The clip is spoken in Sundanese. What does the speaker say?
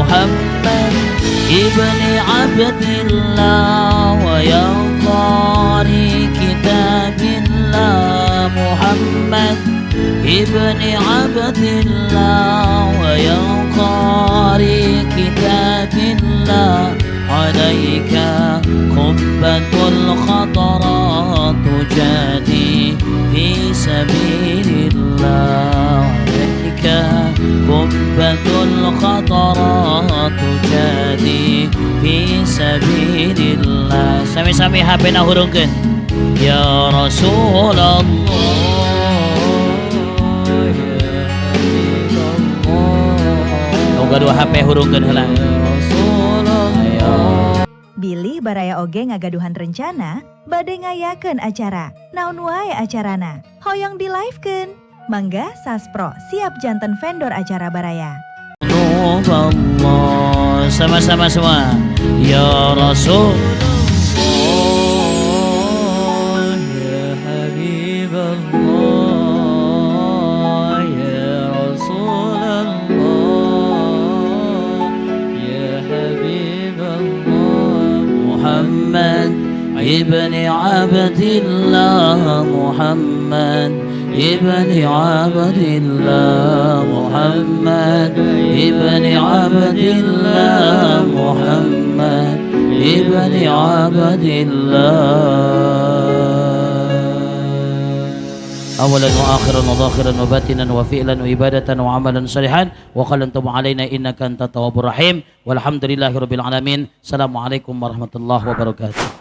Muhammad ibni Abdillah wa ya qari kitabillah, Muhammad ibni Abdillah wa ya qari kitabillah, alaika qubbatul khadra tujadi fi sabilillah, alaika qubbatul khadra tujadi fi sabilillah. Sami-sami HP na hurungkeun. Ya Rasulullah, Ya Habib Allah. Nu gaduh HP hurungkeun heula. Ya Rasulullah. Bilih baraya oge ngagaduhan rencana bade ngayakeun acara. Naon wae acarana? Hoyong di live-keun. Mangga Saspro siap janten vendor acara baraya. Allah, sama-sama semua. Ya Rasul Ya Habib Allah, Ya Rasul Allah, Ya Habib Allah. Muhammad ibni Abdillah, Muhammad ibni Abdillah, Muhammad ibni Abdillah, Muhammad ibni Abdillah. أولا وآخرا وظاهرا وباطنا وفعلا وعبادة وعملا صالحا وقال تب علينا إنك أنت التواب الرحيم، والحمد لله رب العالمين. السلام عليكم ورحمة الله وبركاته.